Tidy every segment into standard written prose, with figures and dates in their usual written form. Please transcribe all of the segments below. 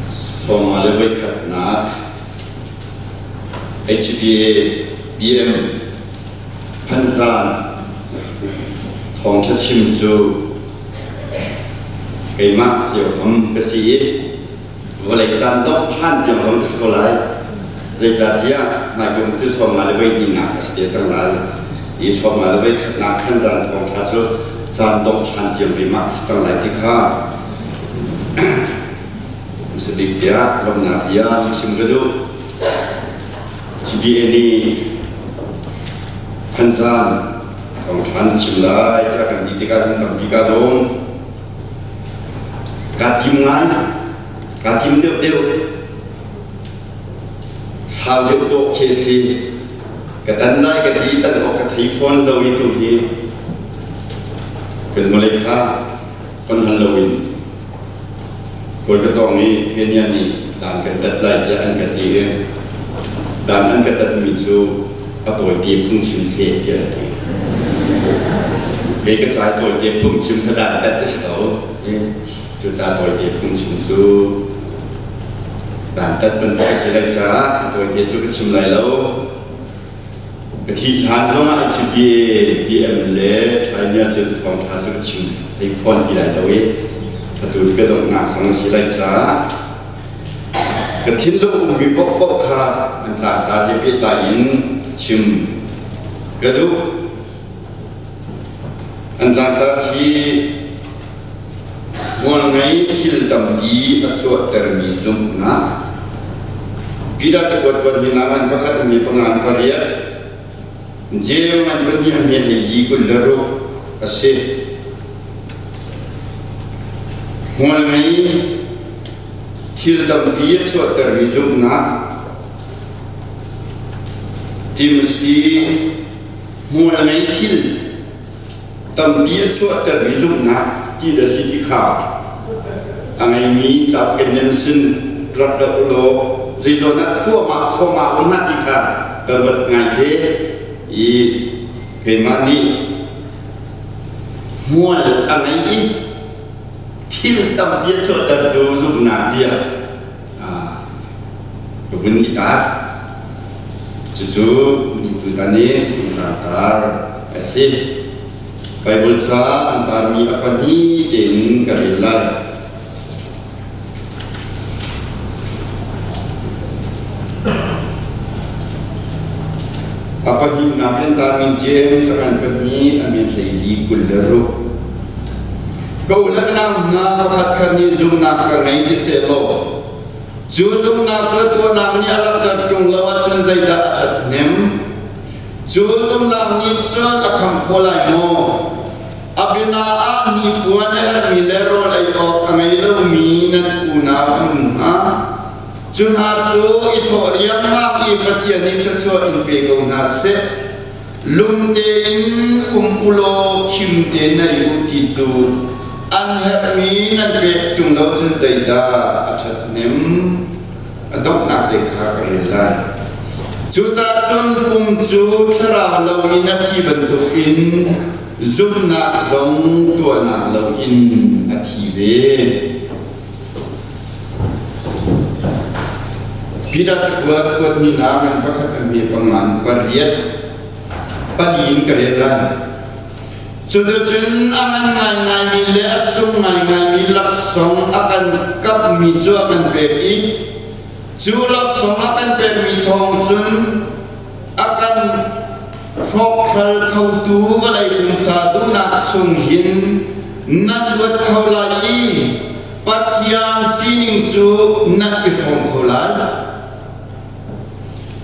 Sawma le voikhatnak HBA BM Phanzan thawngṭha chim cu keimah cio hom ka si i vawlei caan dongh hlan tiang zong ka si ko lai. Zeicahtiah nai kum cu sawmnga le voi hnihnak a si te cang lai. Hi sawmnga le voi khatnak Phanzan thawngṭha cu caan dongh hlan tiang keimah ka si cang lai ti kha Sabik tiah lawmhnak bia chim ka duh. GBA nih Phanzan thawngṭha na chim lai tiah kan ti tikah kan tampi kaa lawm. Kaa tim ngai, kaa tim deuhdeuh. Sau deuh dawh khi a si. Ka tan lai ka ti tan awk ka thei fawn lo i tu hi kan vawlei kha kan hal loin Kawl ka tawng i Kenya nih dan kan tat lai tiah an ka ti i dan an ka tatmi cu a tawite phungchim seh tiah a ti. Kei ka ca tawite phungchim kha dan tat a si ko. Cucaah tawite phungchim cu dan tat bantuk a si lai caah tawite cu ka chim lai lo. Ka thih hlan zongah HBA, PM le China cu thawngṭha cu ka chim hlei fawn ti lai lo i atu ka donghnak zong a si lai caah ka thinlung ummi paohpaoh kha an tlangtar he pehtlai in chim ka duh. An tlangtar hi Hmualngei thil tampi a chuahtermi zumhnak. Peter cakuat kuat mi ngan pakhat mi pangan pariat, Jeim ngan pahnih a mi hleili 26 a si. Hmualngei thil tampi a chuahtermi zumhnak. Timsi hmualngei thil tampi a chuahtermi zumhnak ti da si ti kha a ngeimi cauk kennem sin rak zoh u law zeizawn ah khuamah khuamah um hlah ti kha ka ruat ngai te i keimah nih hmual a ngei i thil tampi a chuahtertu zumhnak tiah ka vun i tar. Cucu tutan i tlangtar a si. Baibal ca an tarmi a pahnih tein ka rel lai. A pahnihnak in tarmi James a ngan pahnih a min hleili 26. Ka u le ka nau hna pakhat khat nih zumhnak ka ngei ti sehlaw cu zumhnak cu tuahnak nih a langhter ṭung lo ahcun zeidah a ṭhathnem? Cu zumhnak nih cun a khamh khawh lai maw? A biana ah hnipuan a herhmi le rawl ei awk a ngei lomi nan unau an um hnga. Cu hna cu i thawh riangmang i Pathian nih thluachuah in pe ko hna seh. Lung tein um u law khim tein na i u ti cu an herhmi nan pek ṭung lo cun zeidah a ṭhathnem? A donghnak te kha ka rel lai. Cucaah cun pum cu thlarau loin a thi bantukin zumhnak zong tuahnak loin a thi ve. Peter cakuat kuatmi hna ngan pakhat an hme pangan pariat pali in ka rel lai. Cuticun a ngan ngaingaimi le a sung ngaingaimi laksawng a kan kamhmi cu a kan pek i cu laksawng a kan pekmi thawng cun a kan hrawkhral khotu vawlei pumsa duhnak chung hin nan luat kho lai i Pathian sining cu nan i hrawm kho lai.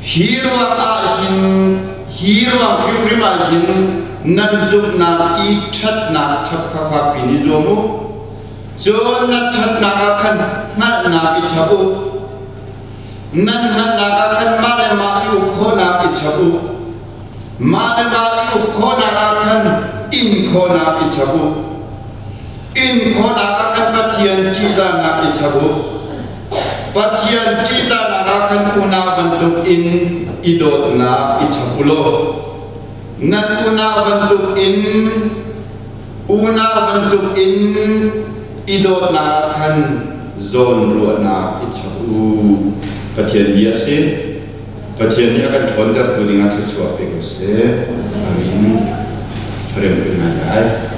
Hi ruang ah hin hi ruang hrimhrim ah hin nan zumhnak i ṭhatnak chap kha fakpi in i zuam u. Cun nan ṭhatnak ah khan hngalhnak i chap u. Nan hngalhnak ah khan mah le mah i uk khawhnak i chap u. Mah le mah i uk khawhnak ah khan in khawhnak i chap u. In khawhnak ah khan Pathian ṭihzahnak i chap u. Pathian ṭihzahnak ah khan unau bantuk in i dawtnak i chap u law nan unau bantuk in unau bantuk in i dawtnak ah khan Zawnruahnak i chap u. Pathian bia a si. Pathian nih a kan ṭhawntertu dingah thluachuah pe ko seh. Amen. Tharem kan ngai lai.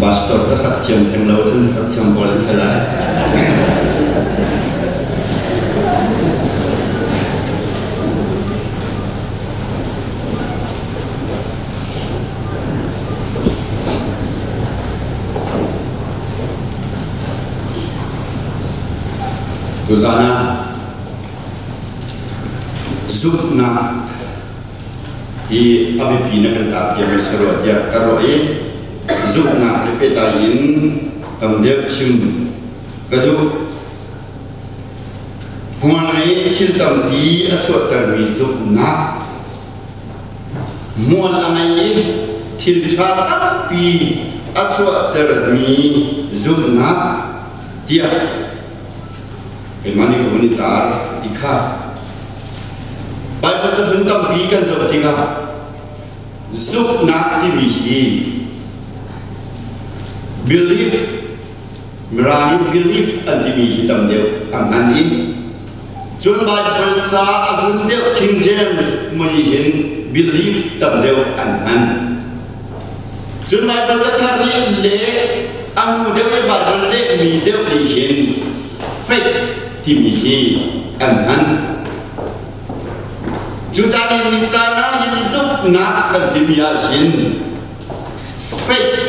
Pastor ka sak thiam theng lo cun sak thiam pawl an si lai. Tuzaan ah zumhnak hi a biapi na kan taar tiah si rua tiah ka ruah i zumhnak he pehtlai in tam deuh chim ka duh. Hmual ngei thil tampi a chuahtermi zumhnak mual a ngei i thil ṭha tampi a chuahtermi zumhnak tiah keimah nih ka vun i taar ti kha Baibal cahlun tampi kan zoh tikah zumhnak timi hi belief Mirang nih belief an timi hi tam deuh an hman i cun Baibal ca a hlun deuh King James mui hin belief tam deuh an hman. Cun Baibal cathar nih le a hnu deuh i Baibal lehmi deuh nih hin faith timi hi an hman. Cucaah ni caan ah hin zumhnak kan timi ah hin faith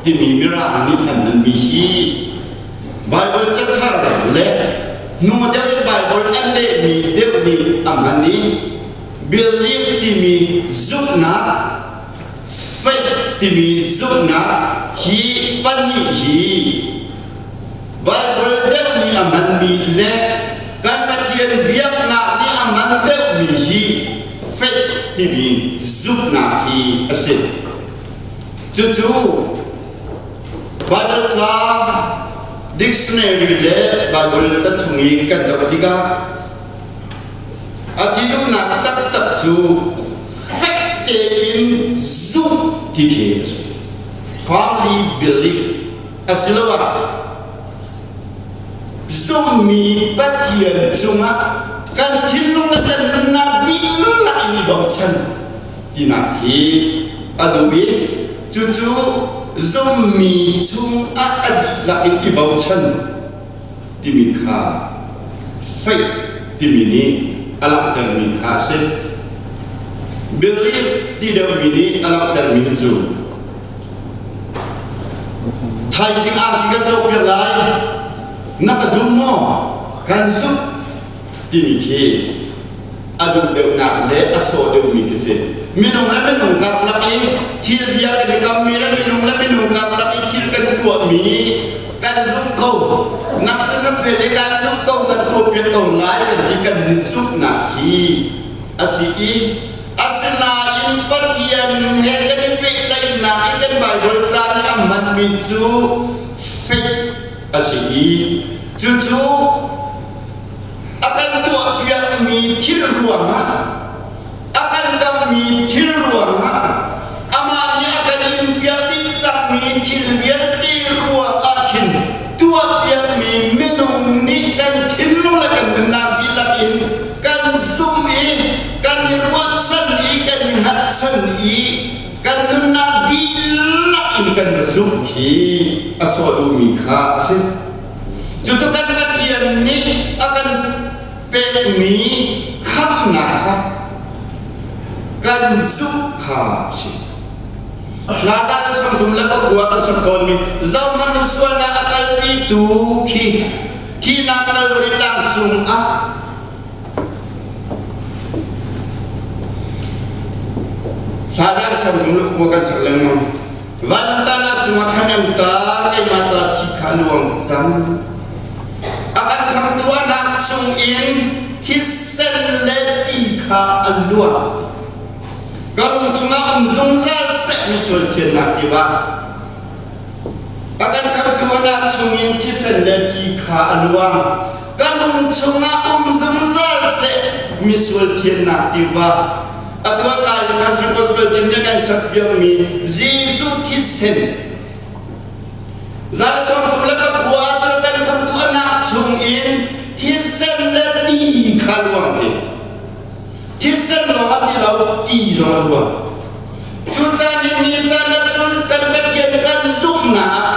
timi mirang nih an hmanmi hi Baibal cathar le hnu deuh in Baibal an lehmi deuh nih a hman i belief timi zumhnak faith timi zumhnak hi pahnih hi Baibal deuh nih a hmanmi le kan Pathian biaknak nih a hman deuhmi hi faith timi zumhnak hi a si. Cucu Baibal ca dictionary le Baibal ca chung i kan zoh tikah a ti duhnak taktak cu fek tein zumh ti khi a si. Firmly belief asiloah zumhmi Pathian cungah kan thinlung le kan nunnak dihlak in i bochan tinak hi a duh i cucu zumhmi chungah a dihlak in i bochan timi kha faith timi nih a langhtermi kha a si. Belief ti deuhmi nih a langhtermi cu thaizing angki kan cawkpiak lai na ka zum maw kan zumh timi khi a duh deuhnak le a sawh deuhmi khi si minung le minung karlak i thil bia kan i kammi le minung le minung karlak i thil kan tuahmi kan zumh ko nang cu na fel i kan zumh ko na tuahpiak ko lai kan ti kan ni zumhnak hi a si i asinain Pathian he kan i pehtlaihnak i kan Baibal ca nih a hmanmi cu faith a si i cucu a kan tuahpiakmi thil ruangah a kan dammi thil ruangah amah nih a kan inpiak dih cangmi thil vialte ruangah khin tuahpiakmi minung nih kan thinlung le kan nunnak dihlak in kan zumh i kan i ruahchan i kan i hngatchan i kan nunnak dihlak in kan zumh hi a sawh duhmi kha a si. Cucu kan Pathian nih a kan pekmi khamhnak kha kan zumh kha a si. Hla le sangthum le pakua kan sak tawnmi zohhmanh u sualnak a kalpitu khi thihnak Kalvari tlang cungah hla le sangthum le pakua kan sak lengmang. Vantan cungah khan an tar keimah ca thi kha luang cang. A kan khamtu anak chungin thisen le ti kha an luang. Ka lung chungah um zungzal seh misual thiannak tiva. A kan khamtu anak chungin thisen le ti kha a luang. Ka lung chungah um zungzal seh misual thiannak tiva. Atu ah kai kan gospel team nih kan sak piakmi Jesuh thisen zan 33 le pakua cu kan khamtu anak chungin thisen le ti kha luang ti thisen lawng a ti lo ti zong a luang cu caan in ni caan ah cun kan Pathian kan zumhnak ah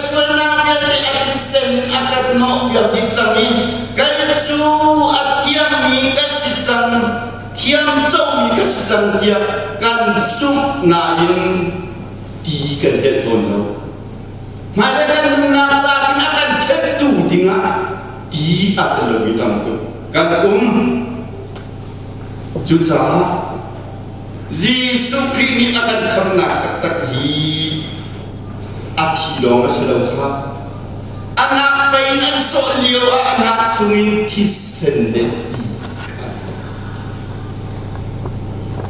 sualnak vialte a thisen in a kan hnawhpiak dih cang i kei cu a thiangmi ka si cang, thiam comi ka si cang tiah kan zumh nain ti kan telh tawn lo. Hmailei kan nunnak ca in a kan thentu dingah ti a tel lomi tam tuk kan um. Cucaah Jesuh Khrih nih a kan khamhnak taktak hi a thi lawng a si lo kha. A nak fei in an sawh lio ah a nak chungin thisen le ti kha.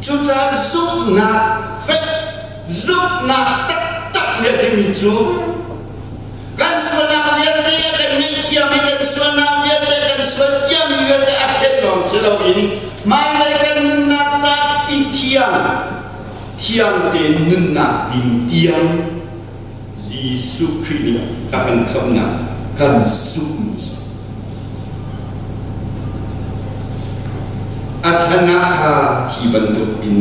Cucaah zumhnak fek, zumhnak taktak nih a timi cu kan sualnak vialte a kan ngaihthiam i kan sualnak vialte kan sual ciami vialte a then lawng si loin hmailei kan nunnak ca ti thiang thiang tein nunnak ding tiang Jesuh Khrih nih a kan khamhnak kan zumhmi a si. A thlan kha thi bantuk in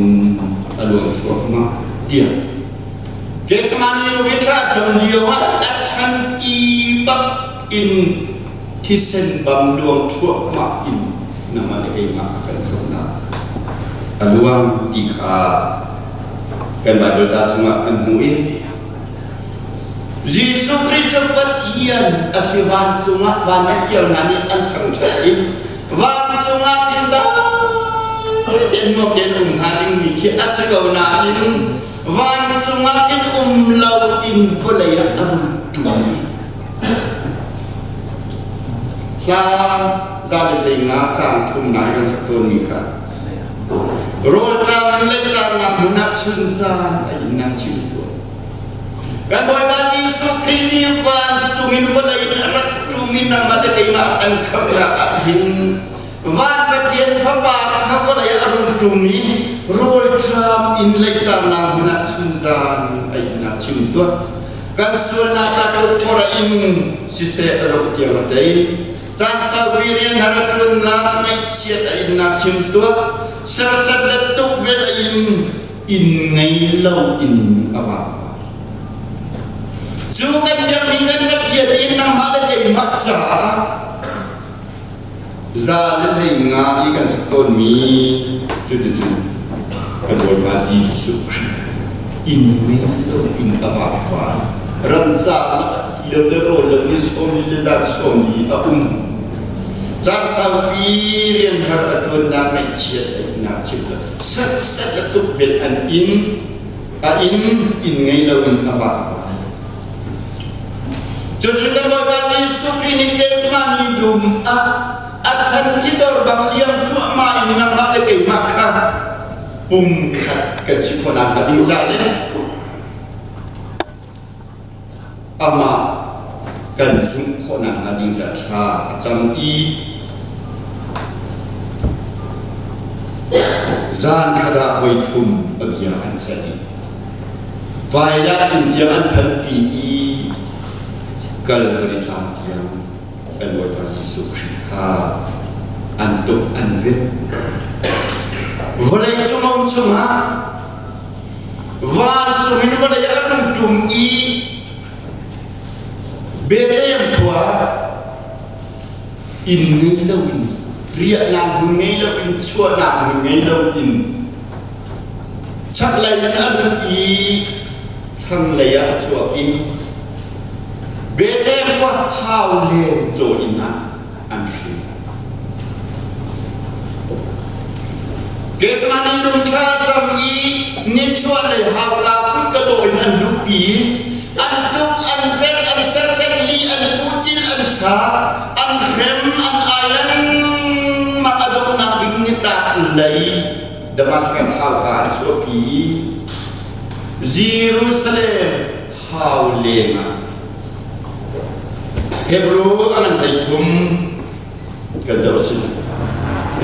a luang thluahmah tiah Gethsemane nu i thla cam lio ah a thlan ti bak in thisen bang luang thluahmah in nangmah le keimah a kan khamhnak a luang ti kha kan Baibal ca chungah kan hmuh i Jesuh Khrih cu Pathian a si. Vancung ah van a thiang hna nih an thangṭhat i vancung ah khin dai tein nuam tein um hnga dingmi khi a si ko nain vancung ah khin um lo in vawlei ah a rung ṭum. Hla 115 caang thumnak i kan sak tawnmi kha rawlṭam in le caannak hmun ah chunzan a innak chim tuah. Kan Bawipa Jesuh Khrih nih vancung in vawlei in a rak ṭum i nangmah le keimah an khamhnak ah hin van Pathian Fapa kha vawlei a rung ṭum i rawlṭam in leicangnak hmun ah chunzan a innak chim tuah. Kan sualnak ca tukforh a in siseh a doh tiang a tei. Caan saupi rian har a ṭuannak ngaihchiat a innak chim tuah. Serhsat le tukvelh a in inn ngei lo in a vak. Cu kan biakmi kan Pathian in nangmah le keimah caah 115 i kan sak tawnmi cuticun kan Bawipa Jesuh Khrih inn ngei lo in a vakvai ramcar nak ti lo le rawl lo ni sawm li le zan sawm li a um. Caan saupi rian har a ṭuannak ngaihchiat a innak chim lo setsat le tukvelh an inn a inn inn ngei loin a vakvai. Cucu kan Bawipa Jesuh Khrih nih Gethsemane dum ah a than thidor bang liam thluahmah in nangmah le keimah kha pumkhat kan si khawh nakhnga ding ca le amah kan zumh khawh nakhnga ding ca thla a cam i zan khat ah voi thum a bia an ceih i Vailam inn tiang an phanpi i Kalvari tlang tiang kan Bawipa Jesuh Khrih kha an tuk an vit. Vawlei cung um chungah vancung in vawlei a rung ṭum i Bethlehem khua inn ngei loin riahnak hmun ngei loin chuahnak hmun ngei loin chaklei in a lut i thlanglei ah a chuak i Bethlehem khua hau len caw inn ah an hrin. Gethsemane dum thla cam i nichuah lei hauka kut ka dawh in an luhpi, an tuk, an velh, an serset, li an kuhcil, an cha, an hrem, an ai lengmang. A donghnak bik nitlak lei Damascus hauka an chuahpi i Jerusalem hau lengah Hebrew a ngan 33 kan zoh si.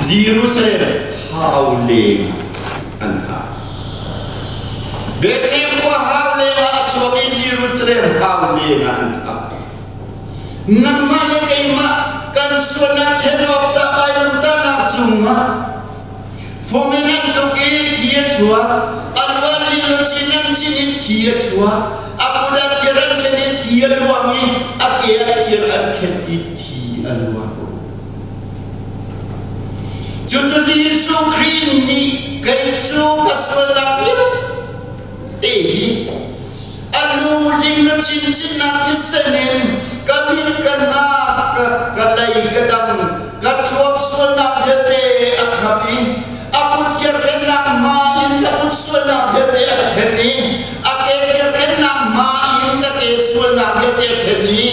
Jerusalem hau leng an thah. Bethlehem khua hau leng ah a chuak i Jerusalem hau leng ah an thah. Nangmah le keimah kan sualnak then awk ca vailamtahnak cungah fung in an tuk i thi a chuak, an van ling le chin an chin in thi a chuak. A kut ah thir an khen i thi a luang i a ke ah thir an khen i thi a luang. Cucu Jesuh Khrih nih kei cu ka sualnak vialte hi a lu ling na chinchinnak thisen in ka mit ka hna ka lei ka dang ka thluak sualnak vialte a khap i a kut thiarkhennak hma in ka kut sualnak vialte a ka then i a ke thiarkhennak hma in ka ke sualnak vialte a then i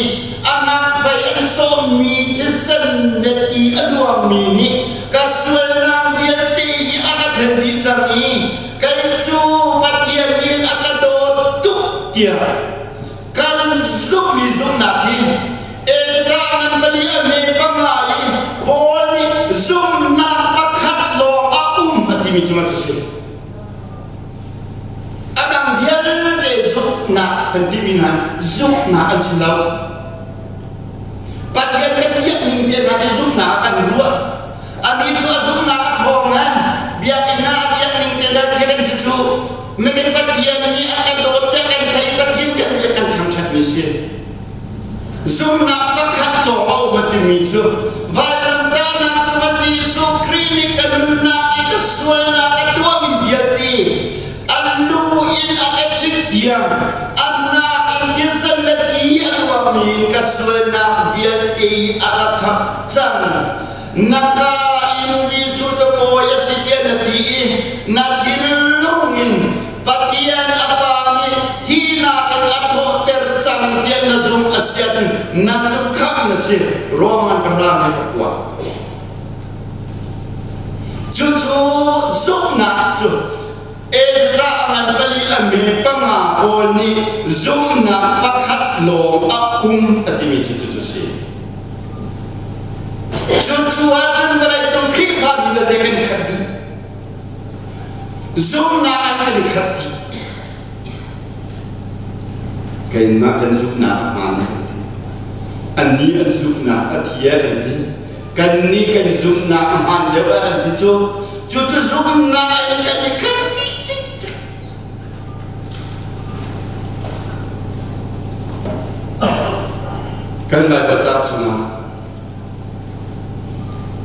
a ngakfei an sawmmi thisen le ti a luangmi nih ka sualnak vialte hi a ka then dih cang i kei cu Pathian in a ka dawt tuk tiah kan zumhmi zumhnak hi Efesa ngan pali a hme panga i Paul nih zumhnak pakhat lawng a um a timi cu a si. A dang vialte zumhnak kan timi hna zumhnak an si lo. Pathian kan biak ning te hna hi zumhnak kan ruah. Ami cu a zumhnak a ṭhawng ha. Biakinn ah a biak ning te hna khi kan ti cu minung Pathian nih a kan dawt tiah kan theih Pathian kan biak kan thangṭhatmi si. Zumhnak pakhat lawng a um a timi cu vailamtahnak cungah Jesuh Khrih nih ka nunnak i ka sualnak a tuahmi vialte an lu in a ka cik tiang a hnak in thisen le ti a luangmi ka sualnak vialte a ka khap cang. Na ka in Jesuh cu bawi a si tiah na ti i na thinlung in Pathian a Pa nih thihnak in a thawhter cang tiah na zumh a si ahcun na cu khamh na si. Roman pahra nih a kuah. Cucu zumhnak cu Efesa a ngan pali a me panga pawl nih zumhnak pakhat lawng a um a timi cu cucu si. Cucu ahcun vawleicung Khrihfa vialte kan khat dih. Zumhnak an kan i khat dih. Keimah kan zumhnak a hmaan kan ti. Annih an zumhnak a thi a kan ti. Kannih kan zumhnak a hmaan deuh a kan ti cu. Cucu zumhnak in kan i khat dih cikcek. Kan Baibal ca chungah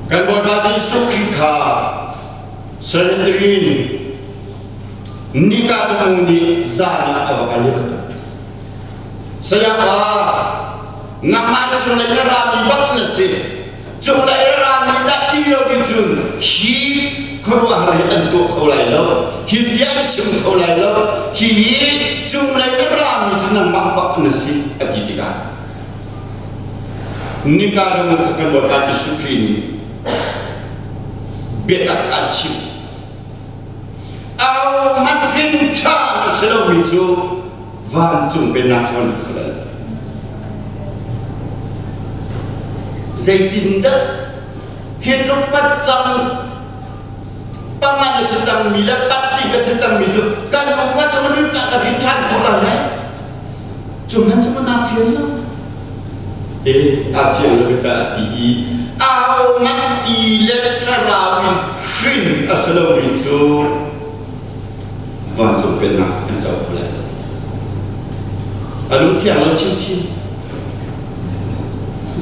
kan Bawipa Jesuh Khrih kha Sanhedrin nika nu nih zan ah a va kal i va tuk. Sayapa, nangmah cunglei na rami bak na si. Cunglei na rami dah ti lo in cun hi khuaruahhar hi an tuah kho lai lo. Hi bia an chim kho lai lo. Hi cunglei na rami cu nangmah bak na si a ti tikah nika nu kan Bawipa Jesuh Khrih nih biatak kaan chimh. Au hmanh ṭha a si lomi cu vancung pennak cu an kho lai lo. Zeitindah hi tluk patcang pangan a si cangmi le patling a si cangmi cu kan upa chung lut cah ka rin ṭhan khawh lai lai? Cu hmanh cu naa fian lo. E a fian lo ta a ti i au ngan ti le thlarau in hrin a si lomi cu vancung pennak an co kho lai lo. A lung fiang lo chinchin.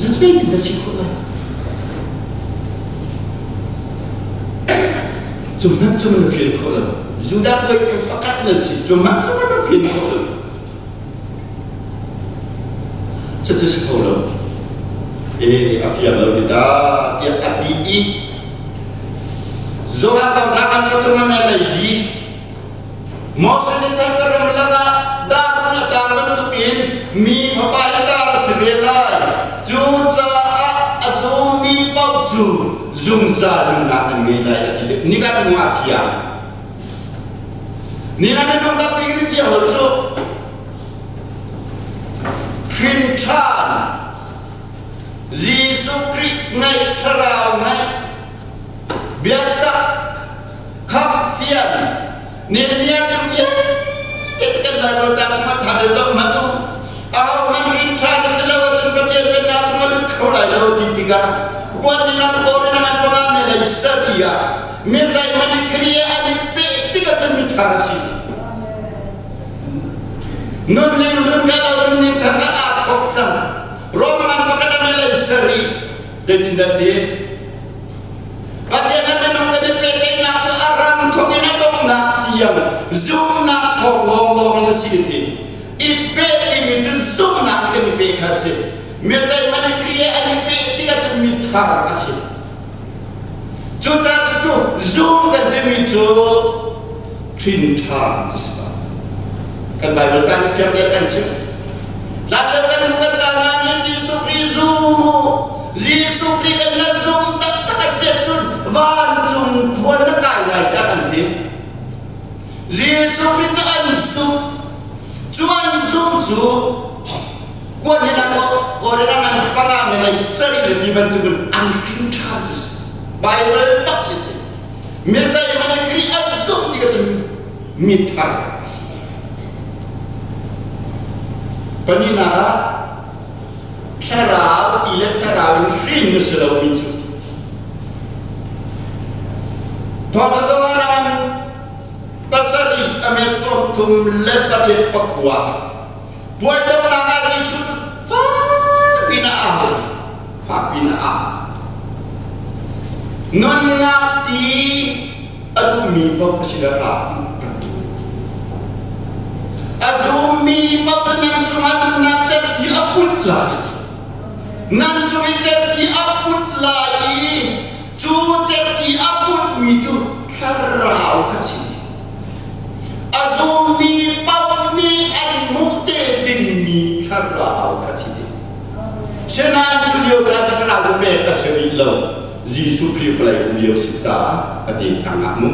Zeitin na si khawh lai? Cu hmanh cu na fian khawh lo. Judah bawi pakhat na si. Cu hmanh cu na fian khawh lo. Cucu si kho lo. E a fiang lo hi ta tiah a ti i Zohah tawtlang an pathum a lei hi Moses nih thasaram lakah darun a tar bantukin mi fapa i tar a si ve lai. Cucaah a zummi paoh cu zungzal nunnak an ngei lai a ti tik nikat mu a fiang. Ni na minung tampi kan i fiang lo cu hrin ṭhan Jesuh Khrih ngaih thlarau ngaih biatak khamh fian Nehemiah cu vialte kan Bible ca chungah ṭha deuh zoh hmanh u ahohmanh hrin ṭhan a si lo ahcun Pathian pennak chungah lut kho lai lo ti tikah kuan ni lang pawl in an panga me lei sari ah Mi zeihmanh i Khrih an i peh tikah cun miṭha na si. Nunning hlun ka lo nunning thar ka aa thawk cang. Roman an pakhat a lei sarih zeitindah ti? Pathian le minung kan i pehtlaihnak cu a ram thawk in a donghnak tiang zumhnak thawng lawnglawng in a si ti. I peh timi cu zumhnak kan i peh kha a si. Mi zeihmanh i Khrih he an i peh tikah cun mi thar a si. Cucaah cucu zum kan timi cu hrin ṭha ti si ko. Kan Baibal caan i fiang tein kan chim. Hlanlio kan nu kan pa hna nih Jesuh Khrih zum u, Jesuh Khrih kan na zum taktak a si ahcun vancung khua na kai lai tiah kan ti. Jesuh Khrih cu an zumh. Cu an zumh cu kuan hin a kawrin an panga me lei sari le ti bantukin an hrin ṭhan cu si. Baibal bak le ti. Mizei man Khrih an zumh ti ka cun mi thar a si. Pahnihnak ah thlarau ti le thlarau in hrin na si lomi cu Thawngṭha zong ah pasarih a me 38 pakua Puai donghnak ah Jesuh cu fakpi in a au fakpi in a au. Nunnak ti a duhmi paoh a si le ra. A zummi paoh cu nan cungah nunnak cerhti a put lai. Nan cung i cerhti a put lai i cu cerhti a putmi cu thlarau kha si. A zummi paoh nih an hmuh te dingmi thlarau kha si ding. Sinain cu lio caan thlarau cu pek a si rih lo. Jesuh Khrih vawlei um lio si caah a ti tangah mu.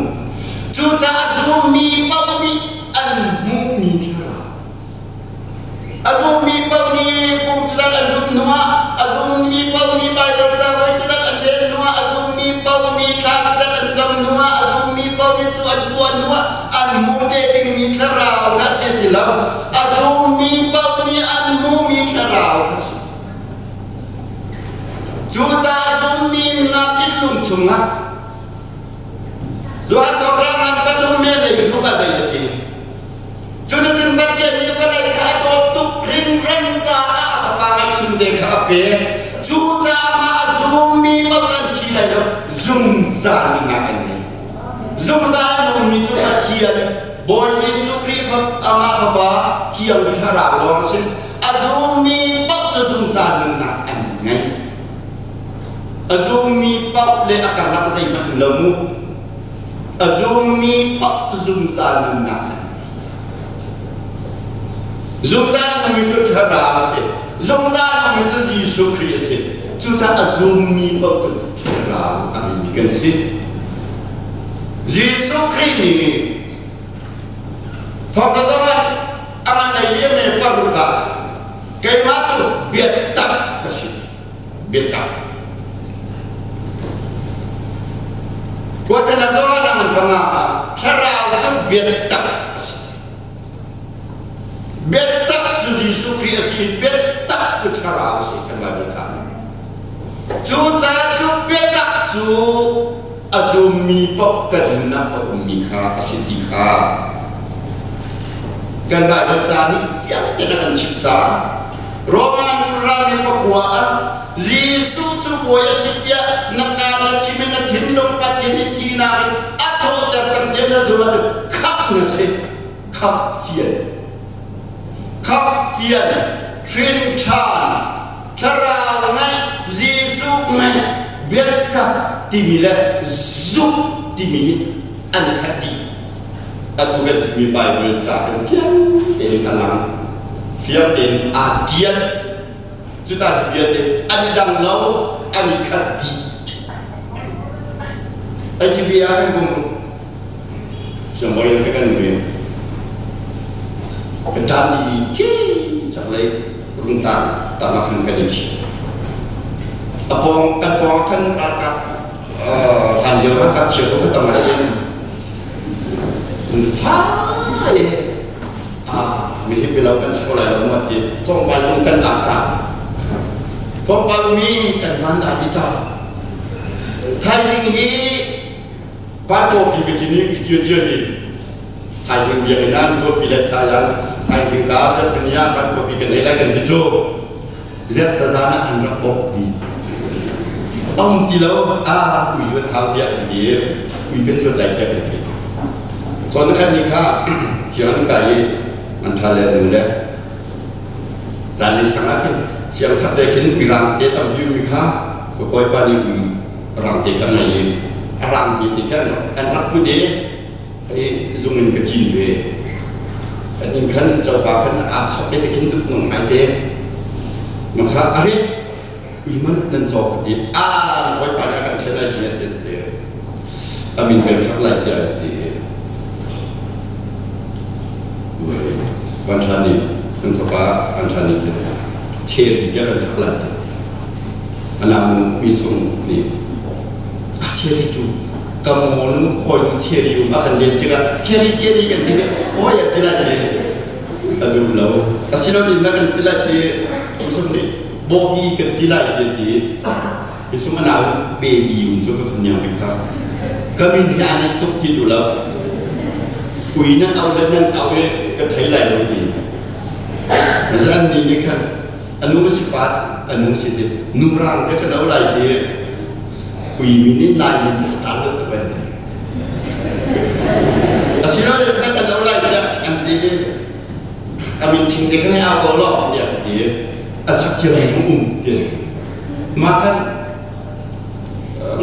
Cucaah zummi paoh nih an hmuhmi thlarau A zummi paoh nih kum cuzat an zumh hnuah, a zummi paoh nih Baibal ca voi cuzat an rel hnuah, a zummi paoh nih thla cuzat an cam hnuah, a zummi paoh nih cu an tuah hnuah an hmu te dingmi thlarau kha si ti lo. A zummi paoh nih an hmumi thlarau kha si. Cucaah zummi na thinlung chungah Zuanthawk ngan pathum me lei hluk a zei ti. Cuticun Pathian nih vawlei kha a dawt tuk hringhran caah a fapa ngeihchun te kha a pek. Cucaah mah a zummi paoh kan thi lai lo, zungzal nunnak an ngei. Zungzal a nungmi cu Pathian, Bawi Jesuh Khrih amah Fapa Thiang Thlarau lawng a si. A zummi paoh cu zungzal nunnak an ngei. A zummi paoh le a karlak zeihmanh um lo mu. A zummi paoh cu zungzal nunnak an ngei. Zungzal nungmi cu Thlarau a si. Zungzal nungmi cu Jesuh Khrih a si. Cucaah a zummi paoh cu Thlarau a ngeimi kan si. Jesuh Khrih nih thawngṭha zong ah a ngan lei liam me paruk ah keimah cu biatak ka si. Biatak. Kuathana zong ah panga ah thlarau cu biatak a si. Biatak cu Jesuh Khrih a si i biatak cu thlarau a si kan Bible ca. Cu ca cu biatak cu a zummi paoh kan nunnak a ummi kha a si ti kha kan Bible ca nih fiang tein a kan chimh caah Roman ram i pakua ah Jesuh cu bawi a si tiah na kaa na chim i na thinlung Pathian i thihnak in a thawhter cang tiah na zumh ahcun khamh na si. Khamh fian. Khamh fian, hrin ṭhan, thlarau ngeih, Jesuh ngeih, biatak timi le zumh timi hi an khat dih. Atu kan chimmi Baibal ca kan fiang tein a lang. Fiang tein aa ṭial. Cuta vialte an i dang lo, an i khat dih. HB ah kan kum siangbawi kan kan ve. Kan ṭan di khi chaklei rungtlang tamak khan kan i thi. A pawng kan pawng khan ralkap hlan lio ralkap chia ko ka tam lai in sai mi hi pilo kan si ko lai lo ma ti tlawmpal um kan lak ta tlawmpal mi kan man da bi ta thaizing hi pa to pi ka chini ki tia tia ni thaizing biakinn an chuah pi le thailand. Thangthing ka zarhpini ah kan khuapi kan ei lai kan ti cu. Zerh tazan ah an rak bawk dih. A um ti lo, ah ui zuat hau tiah kan ti. Ui kan zuat lai tiah kan ti. Cun khan ni kha hiang ka i an ṭha le nu le zan ni sang ah khin siang sak te khin ui rang te tam bi mi kha ka kawipa nih ui rang te kha ngei i a rang te te kha an rak put i i zung in ka cin ve. Kan inn khan coka khan aa chok te khin tuk nung ngai te. Makha are ui man nan cawk ka ti. Ah bawipa nih a kan ṭhen lai hi an ti te. A min kan sak lai tiah an ti. Van ṭhan nih an fapa an ṭhan nih khin cherry tiah kan sak lai ti. Anamu mi sung nih a cherry cu ka monu hawi nu cherry um a kan len tikah cherry cherry kan ti tikah hawi a ti lai ti a duh lo asinain na kan ti lai ti misung nih bawbi kan ti lai ti ti misung a nau baby um cu ka phun bik kha ka min hi a nei tuk ti duh lo ui nan au le nan au i ka thei lai lo ti an ni nih khan a nu si pat a nu si ti nu rang te kan au lai ti ui mi nih lai mi ti star lo te pen ti asinain na kan au lai tiah an ti i a min thing te kan au ko lo tiah ka ti a sak thiam mi um ti mah khan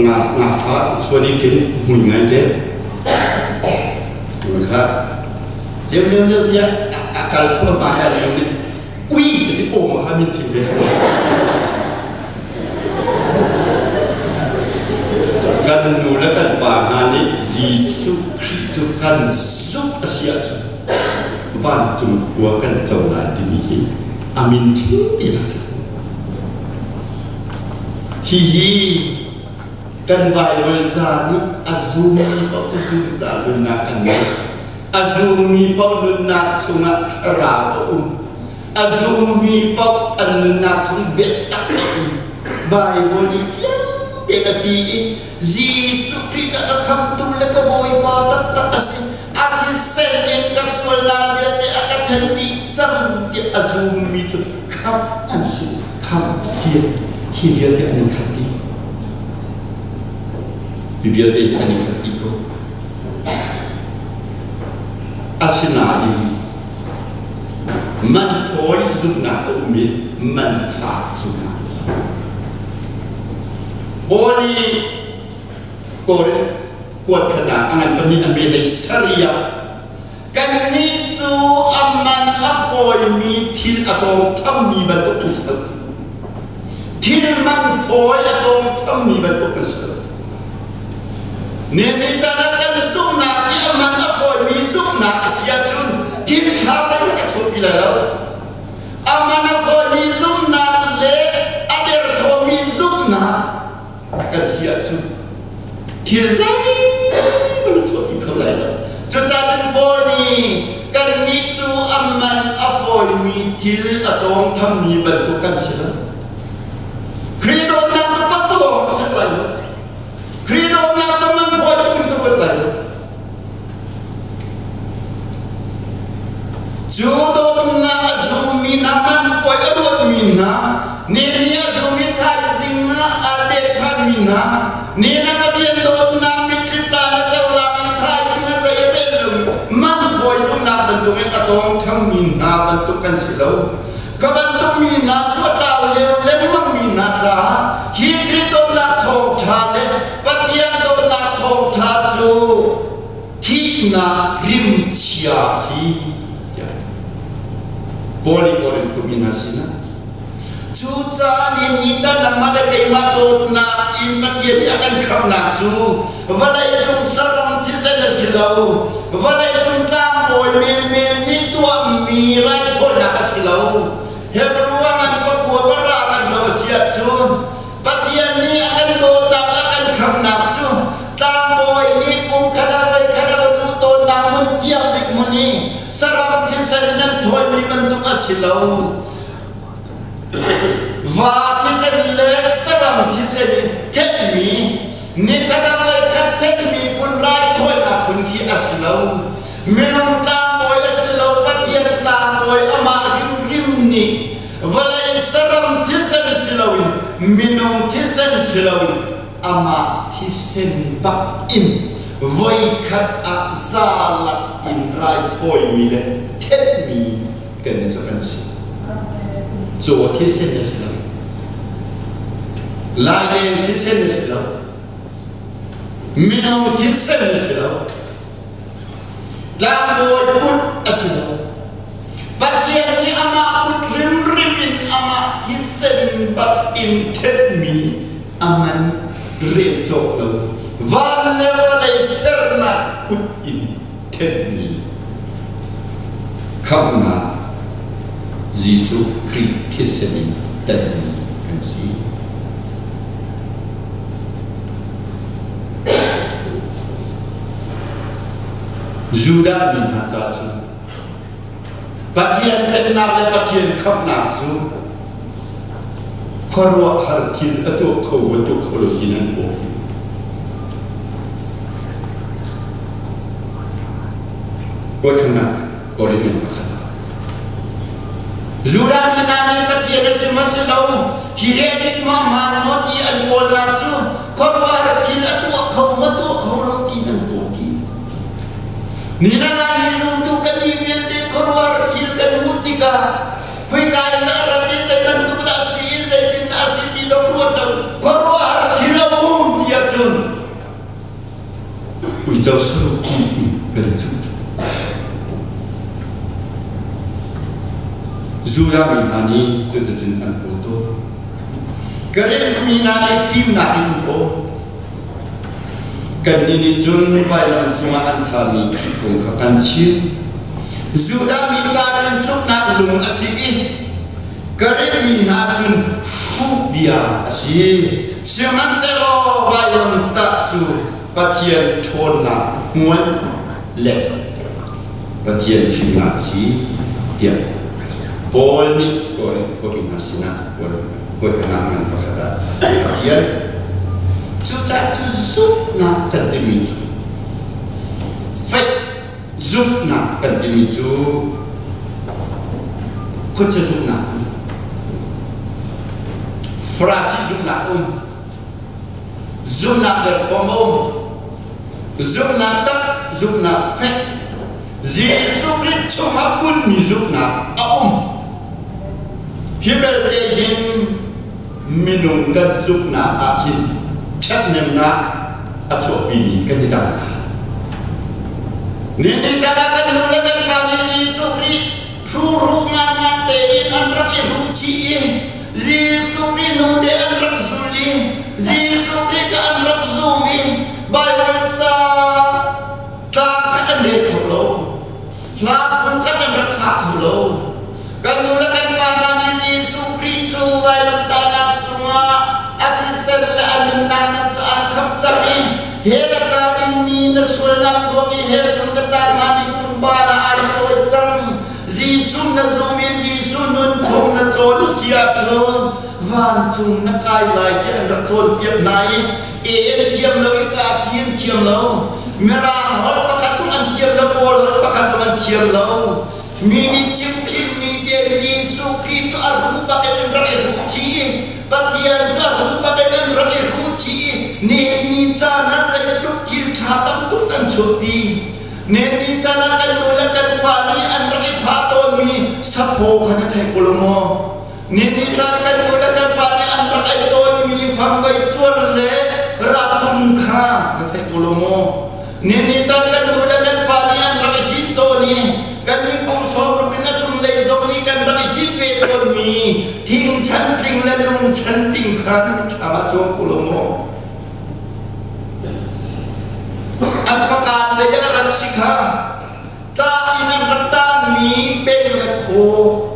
nga nga fa chuan i khin hmui ngai te kha leu leu leu tiah a kal thluahmah he an ui ka ti aw ma kha min chim ve sa kan nu le kan pa hna nih Jesuh Khrih cu kan zumh a si ahcun vancung khua kan co lai timi hi a min ṭhing ti rak si. Hihi kan Baibal ca nih a zummi paoh cu zungzal nunnak an ngei. A zummi paoh nunnak chungah thlarau a um. A zummi paoh an nunnak chung biatak a um. Baibal nih fiang tein a ti i Jesuh Khrih cu ka khamtu le ka Bawipa taktak a si. A thisen in ka sualnak vialte a ka then dih cang tiah a zummi cu khamh an si. Khamh fiang hi vialte an i khat dih. Hi vialte hi an i khat dih ko. Asinain man fawi zumhnak a um i man fak zumhnak a um. Paul nih Korinth kuat khatnak a ngan pahnih a me lei sarih ah kannih cu a man a fawimi thil a tawngthammi bantuk an si lo. Thil man fawi a tawngthammi bantuk an si lo. Nihin caan ah kan zumhnak hi a man a fawimi zumhnak a si ahcun thil ṭha kan ka chuahpi lai lo. A man a fawimi zumhnak le a derthawmi zumhnak kan si ahcun thil zeihmanh chuahpi kho lai lo. Cucaah cun Paul nih kannih cu a man a fawimi thil a tawngthammi bantuk kan si lo. Khrih dawtnak cu pakpalawng a si lai lo. Khrih dawtnak cu man fawi tuk in ka ruat lai lo. Cu dawtnak a zummi hna man fawi a ruatmi hna, ni a zummi thaizing ah aa let ṭhanmi hna, ni na Pathian dawtnak mitthli tla na cohlang i thaizing ah zei a rel lo man fawi zumhnak bantukin a tawngthammi hna bantuk kan si lo. Ka bantuk mi hna cu a tlau lio lengmang mi hna caah hi Khrih dawtnak thawngṭha le Pathian dawtnak thawngṭha cu thihnak rimchia a si tiah Paul nih Korin khuami hna sinah Cucaah nihin ni caan nangmah le keimah dawtnak in Pathian nih a kan khamhnak cu vawlei cung saram thisen a si lo, vawlei cung tlangbawi menmen nih tuahmi raithawinak a si lo. Hebrew ah an pakua para kan zoh a si ahcun Pathian nih a kan dawtnak a kan khamhnak cu tlangbawi nih kum khat ah voi khat a va duh tawnnak hmun thiang bik hmun i saram thisen in an thawimi bantuk a si lo. Va thisen le saram thisen in thenhmi nikhat ah voikhat thenhmi phun raithawinak phun khi a si lo. Minung tlangbawi a si lo, Pathian tlangbawi. minung thisen si loin amah thisen bak in voikhat ah zalak in raithawimi le thenhmi kan cu kan si. Caw thisen a si lo. Laileng thisen a si lo. Minung thisen a si lo. Tlangbawi kut a si lo. Pathian nih amah kut hrimhrim in amah thisen bak in thenhmi a man rel cawk lo. Van le vawlei sernak kut in thenhmi khamhnak Jesuh Khrih thisen in tenhmi kan si. Judah mi hna ca cu Pathian pennak le Pathian khamhnak cu khuaruahhar thil a tuah kho a tuah kho lo ti nan kawl. Kuatkhannak Korinth pakhat ah Judah mi hna nih Pathian a si maw si lo hi he dik maw hmaan maw ti an kawlnak cu khuaruahhar thil a tuah kho maw tuah kho lo ti an kawl ti. Ni na Laimi zumtu kan nih vialte khuaruahhar thil kan hmuh tikah khoika in dah rat i zei bantuk dah si i zeitin dah a si ti zong ruat lo khuaruahhar thil a um ti ahcun uico saruk ci in kan i cuh. Judah mi hna nih cuticun an kawl tawn. Greek mi hna nih fimnak in an kawl. Kannih nih cun vailam cungah an thami Khrih kong kha kan chim. Judah mi ca cun tluknak lung a si i Greek mi hna cun hruh bia a si. Sihmanhsehlaw vailamtah cu Pathian ṭhawnnak hmual le Pathian fimnak a si tiah Paul nih Korinth khuami hna sinah kuatkanak ngan pakhat ah a ṭial. Cucaah cu zumhnak kan timi cu faith zumhnak kan timi cu khuachia zumhnak um, Farasi zumhnak um, zumhnak derthawm a um, zumhnak tak, zumhnak fek, Jesuh Khrih chungah bunmi zumhnak a um. Hi belte hin minung kan zumhnak ah hin ṭhathnemnak a chuahpimi kan i dang hna. Nihin caan ah kan nu le kan pa nih Jesuh Khrih hruhru ngangngan tein an rak i hruh chih i Jesuh Khrih nu te an rak zul i Jesuh Khrih kha an rak zum i Baibal ca tlang kha an rel kho lo. Hla phung kha an rak sa kho lo. Kan nu le kan pa hna nih Jesuh Khrih cu vailamtahnak cungah a thisen le a nunnak nam cu aan khamh cang i hell a tla dingmi na sualnak ruang i hell chung na tlak hnga ding cung van ah aan cawi cang. Jesuh na zum i Jesuh nunphung na cawn a si ahcun vancung na kai lai ti an rak cawnpiak hna i e an thiam lo i ka ci an thiam lo. Mirang holh pakhat zong an thiam lo, Kawl holh pakhat zong an thiam lo. Mi nih chimchinmi te Jesuh Khrih cu a ruh bak in an rak i ruh chih i Pathian cu a ruh bak in an rak i ruh chih i nihin ni caan ah zeitluk thil ṭha tam tuk an chuahpi. Nihin ni caan ah kan nu le kan pa nih an rak i phah tawnmi saphaw kha na thei ko lo maw? Nihin ni caan kan nu le kan pa nih an rak ei tawnmi fangvei cuan le ratum kha na thei ko lo maw? Nihin caan kan nu le kan pa nih an rak i ṭin tawn i kan nih kum sawmruk in a cunglei zong nih kan rak i ṭin ve tawnmi thing chantling le lung chantling kha na mitthlam ah cuang ko lo maw? An pakaan lei a rak si kha tla in an rak taanmi peng le khaw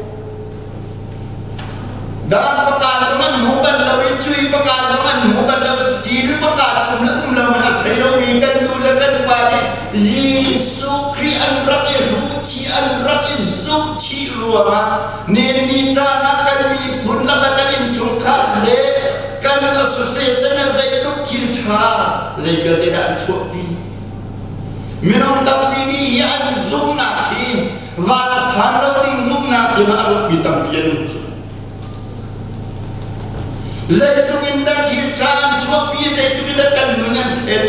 Dan pakaan zong an hmu bal lo i cui pakaan zong an hmu bal lo steel pakaan um le um lo man a thei lomi kan nu le kan pa nih Jesuh Khrih an rak i hruh chih an rak i zumh chih ruangah nen ni caan ah kan miphun lakah kan innchungkhar le kan association ah zeitluk thil ṭha zei vialte dah an chuahpi minung tampi nih hi an zumhnak hi van a phan lo ding zumhnak hi a ruatmi tampi an um cu. Zeitluk in dah thil ṭha an chuahpi, zeitluk in dah kan nun an thlen.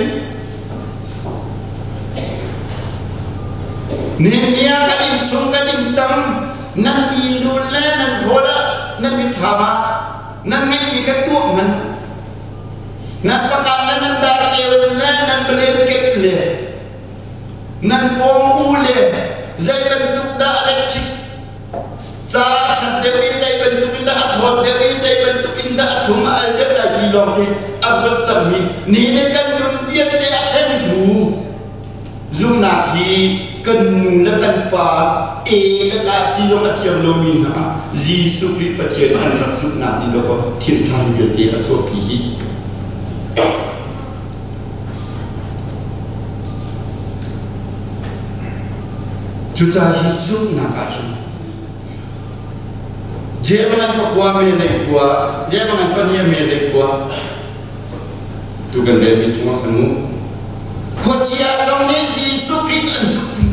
Nihin ah kan innchung kan inn tam nan bizul le nan rawl ah nan mitthlam ah nan ngeihmi kha tuah hmanh. Nan pakan le nan darkeu le nan blanket le nan pawng u le zei bantuk dah electric ca ṭhat deuh in zei bantuk in dah a thawt deuh in zei bantuk in dah a thlum a al deuh lai ti lawng te a ruat cangmi ni le kan nun vialte a thlengtu zumnak hi kan nu le kan pa e le la ci zong a thiam lomi hna Jesuh Khrih Pathian an rak zumhnak nih dawkaw thil ṭha vialte a chuahpi hi. Cucaah hi zumhnak ah hin Jemangan pakua me lei kua, Jemangan pahnih me lei kua, tu kan relmi chungah khan mu. Khuachia zong nih Jesuh Khrih an zumh ve.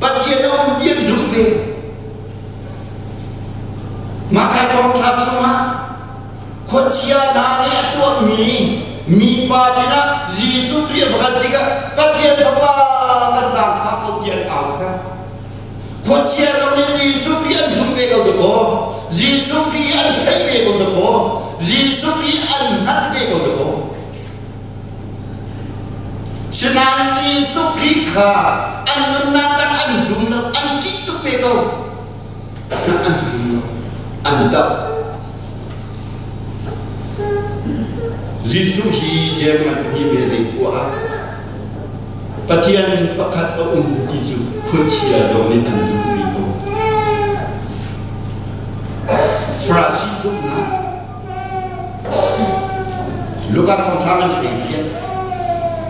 Pathian a um ti an zumh ve. Matthai thawngṭha chungah Khuachia hna nih a tuahmi mipa sinah Jesuh Khrih a va kal tikah Pathian Fapa kan zaangfah ko tiah an au kha. Khuachia ram nih Jesuh Khrih an zum ve ko dakaw, Jesuh Khrih an theih ve ko dakaw, Jesuh Khrih an hngalh ve ko dakaw. Sinain Jesuh Khrih kha an nunnak tak an zum lo, an ṭih tuk ve ko. An zum lo, an doh. Jesuh hi German hi mel kua ah Pathian pakhat a um ti cu khuachia zong nih an zumh ve ko. Farasi zumhnak Luka thawngṭha man hlei hian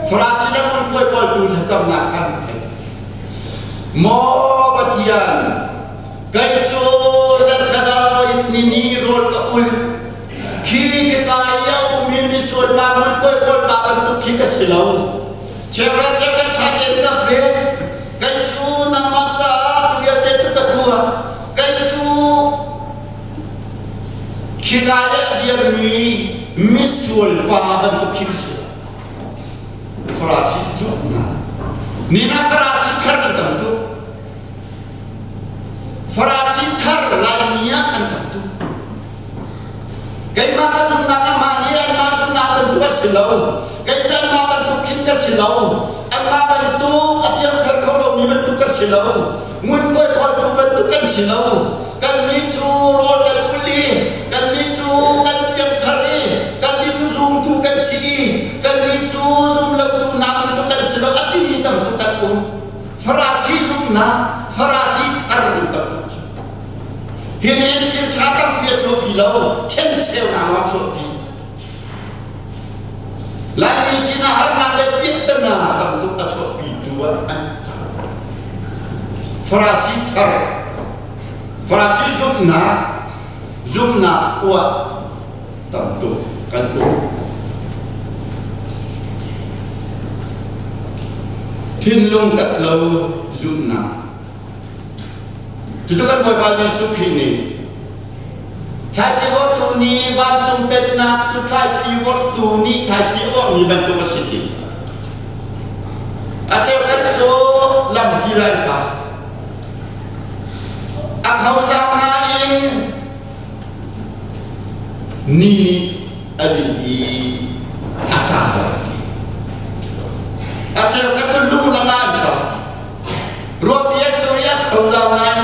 Farasi le ngunkhuai pawl tu thlacamnak kha an theih. Maw Pathian, Kei cu zarkhat ah voi ni ni rawl ka ul. Khi khika i a ummi misual pa ngunkhuai pawl pa bantuk khi ka si lo. Cheuhra cheukhat ṭha tein ka pek. Kei cu nangmah caah cu vialte cu ka tuah. Kei cu khika i a dirmi misual pa bantuk khi ka si lo. Farasi zumhnak. Nina Farasi thar kan tam tuk. Farasi thar Laimi ah kan tam tuk. Keimah ka zumhnak amah nih anmah zumhnak bantuk a si lo. Kei cu anmah bantuk khin ka si lo. Anmah bantuk a piangthar kho lomi bantuk ka si lo. Ngunkhuai khawltu bantuk kan si lo. Kannih cu rawl kan ul i kannih cu kan piangthar i kannih cu zumtu kan si i kannih cu zumlotu hna bantuk kan si lo a timi tam tuk kan um. Farasi zumhnak, Farasi thar in tamtuk cu. Hi nih thil ṭha tampi a chuahpi lo, ṭhencheunak lawng chuahpi. Laimi sinah harnak le piahtana tamtuk a chuahpi tu ah an cang. Farasi thar, Farasi zumhnak, zumhnak uah tamtuk kan um. Thinlung tat lo zumhnak. Cucu kan Bawipa Jesuh Khrih nih thlaici vorhtu nih vancung pennak cu thlaici vorhtu nih thlaici a vorhmi bantuk a si ti. A cheukhat cu lampi an kai. A khozang nain Ni nih a linh i a ca zau. A cheukhat cu lung lakah an tla. Ruahpi a sur i a kho zau nain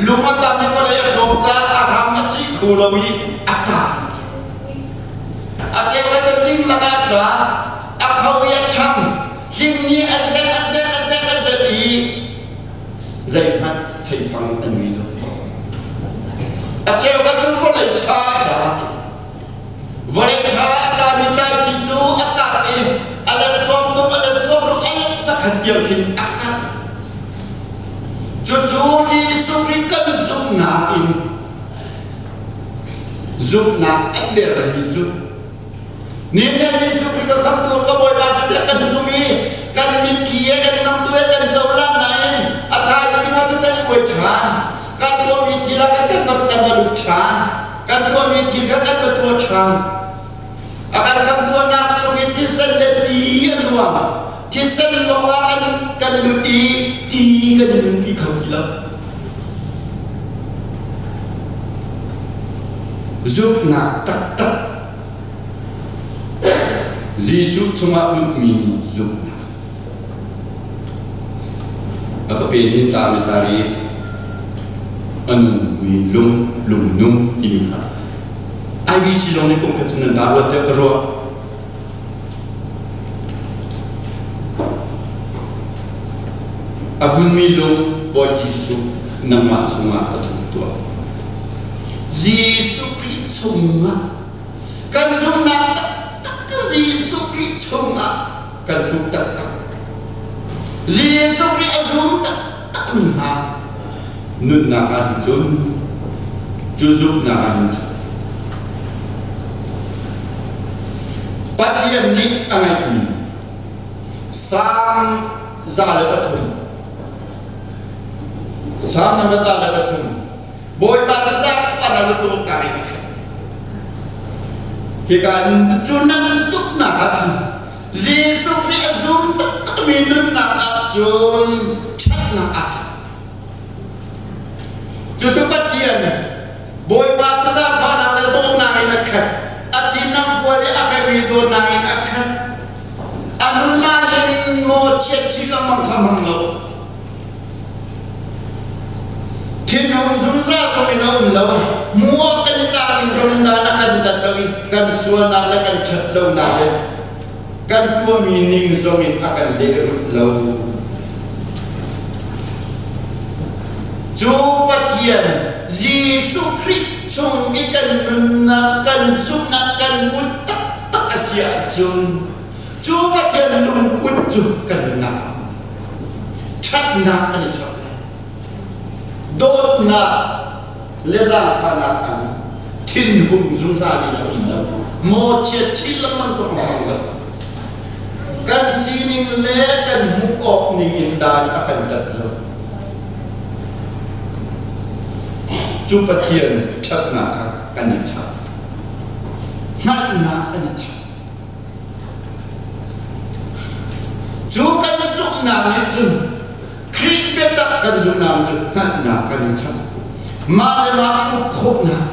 lung a tam i vawlei a tlawm caah a ram a si kho lo i a ca. A cheukhat cu ling lakah a tla. A kho i a ṭhang. Hling nih a zelh a zelh a zelh a zelh i zeihmanh theifang an ngei lo. A cheukhat cu vawlei ṭha a tla. Vawlei ṭha a tlami tlaithi cu a tlak i a let sawm tuk, a let sawm ruk, a let sakhat tiang khin a karh. Cucu Jesuh Khrih kan zumhnak in zumhnak a dermi cu Nihin le Jesuh Khrih kan khamtu ka Bawipa si tiah kan zum i kan mitthli he kan namtu he kan cohlan nain a thaizing ah cun kan i uai ṭhan. Kan tuahmi thil ah kan kan va lut ṭhan. Kan tuahmi thil kha kan va tuah ṭhan. A kan khamtuahnak chung i thisen le ti a luang. Thisen lawngah kan lut i ti kan nunpi kho ti lo. Zumhnak taktak Jesuh chungah lutmi zumhnak. A ka pen hin ta mi tari anu mi lung lung nung timi kha IBC zong nih kum khat cu nan ta ruat deuh ka ruah. A hunmi lung Bawi Jesuh nangmah chungah ka thuk tuah. Jesuh Khrih chungah kan zumhnak taktak Jesuh Khrih chungah kan thuk taktak. Jesuh Khrih a zum taktakmi hna nunnak ah hin cun cu zumhnak ah hin cun Pathian nih a ngeihmi Salm 103 Salm number 103 Bawipa ka zaangfah na dawtnak in a khat. Hika cu nan zumhnak ahcun Jesuh Khrih a zum taktakmi nunnak ahcun ṭhatnak aa chap. Cucu Pathian Bawipa cu zaangfahnak le dawtnak in a khat. A thimnak hual i a fekmi dawtnak in a khat. A nunnak in maw chiat chin lengmang kha hmang lo. Thinhung zungzal zong in a um lo. Mua kan tlang in rungdan a kan dat lo i kan sualnak le kan ṭhat lonak le kan tuahmi ning zong in a kan lehrulh lo. Cu Pathian Jesuh Khrih chung i kan nunnak, kan zumhnak, kan ngun taktak a si ahcun cu Pathian lungput cu kan nunnak ah ṭhatnak kan i chap lai. Dawtnak le zaangfahnak an thinhung zungzal in a um lo. Mawchiat chin lengmang ko a hmang lo. Kan sining le kan hmuh awk ning in dan a kan tat lo. Cu Pathian ṭhatnak kha kan i chap. Hngalhnak kan i chap. Cu kan zumhnak nih cun Khrih biatak kan zumhnak cu hngalhnak kan i chap. Mah le mah uk khawhnak